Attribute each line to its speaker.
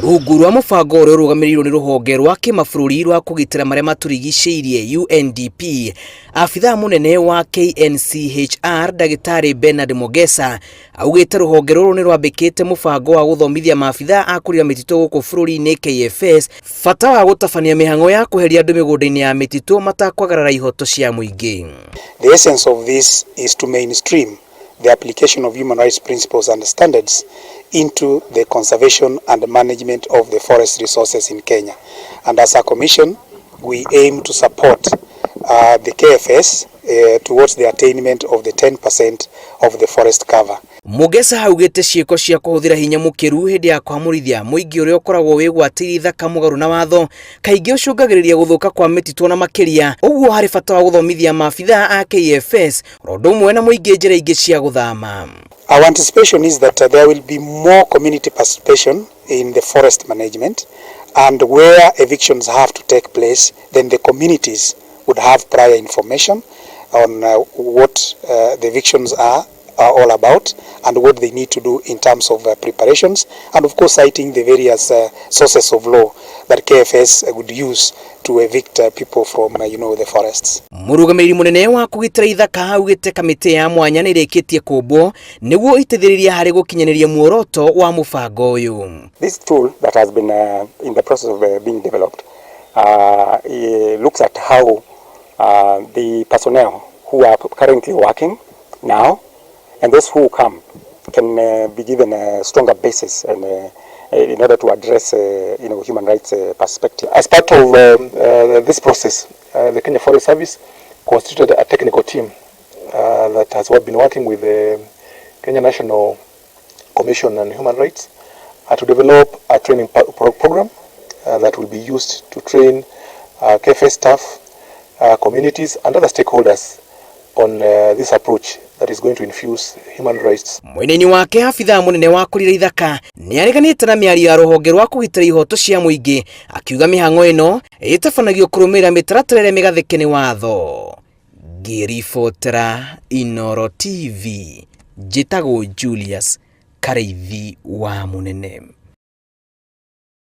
Speaker 1: Rungu rwa mũbango ũrĩa ũrũgamĩrĩirwo nĩ rũhonge rwa kĩmabũrũri rwa kũgitĩra marĩa matũrigicĩirie UNDP, abithaa mũnene wa KNCHR ndagĩtarĩ Bernard Mogesa augĩte rũhonge rũrũ nĩ rwambĩkĩte mũbango wa gũthomithia maabithaa a kũrira mĩtitũ gũkũ bũrũri-inĩ KFS bata wa gũtabania mĩhang'o ya kweheria andũ mĩgũnda-inĩ ya mĩtitũ matakwagarara ihoto cia mũingĩ.
Speaker 2: The essence of this is to mainstream the application of human rights principles and standards into the conservation and management of the forest resources in Kenya. And as a commission, we aim to support the KFS towards the attainment of the 10% of the forest cover.
Speaker 1: Mugesa augĩte ciĩko cia kũhũthĩra hinya mũkĩru hĩndĩ ya kũhamũrithia mũingĩ ũrĩa ũkoragwo wĩgwatĩire ithaka mũgarũ na watho kaingĩ ũcũngagĩrĩria gũthũka kwa mĩtitũ na makĩria ũguo harĩ bata wa gũthomithia maabithaa a KFS oro ũndũ ũmwe na mũingĩ njĩra ingĩ cia gũthama.
Speaker 2: Our anticipation is that there will be more community participation in the forest management, and where evictions have to take place, then the communities would have prior information on what the evictions are all about and what they need to do in terms of preparations, and of course citing the various sources of law that KFS would use to evict people from the forests.
Speaker 1: Mũrũgamĩrĩri mũnene wa kũgitĩra ithaka augĩte kamĩtĩ ya mwanya nĩ ĩrĩkĩtie kũmbwo nĩguo iteithĩrĩria harĩ gũkinyanĩria muoroto wa mũbango ũyũ.
Speaker 3: This tool that has been in the process of being developed it looks at how the personnel who are currently working now and those who come can be given a stronger basis and in order to address human rights perspective.
Speaker 4: As part of this process, the Kenya Forest Service constituted a technical team that has been working with the Kenya National Commission on Human Rights to develop a training program that will be used to train KFS staff, communities and other stakeholders on this approach that is going to infuse human rights.
Speaker 1: Mwena-inĩ wake abithaa mũnene wa kũrira ithaka nĩ areganĩte na mĩario ya rũhonge rwa kũgitĩra ihoto cia mũingĩ akiuga mĩhang'o ĩno ĩtabanagio kũrũmĩrĩra mĩtaratara ĩrĩa mĩgathĩke nĩ watho. Ngĩribotera Inooro TV, njĩtagwo Julius Karĩithi wa Mũnene.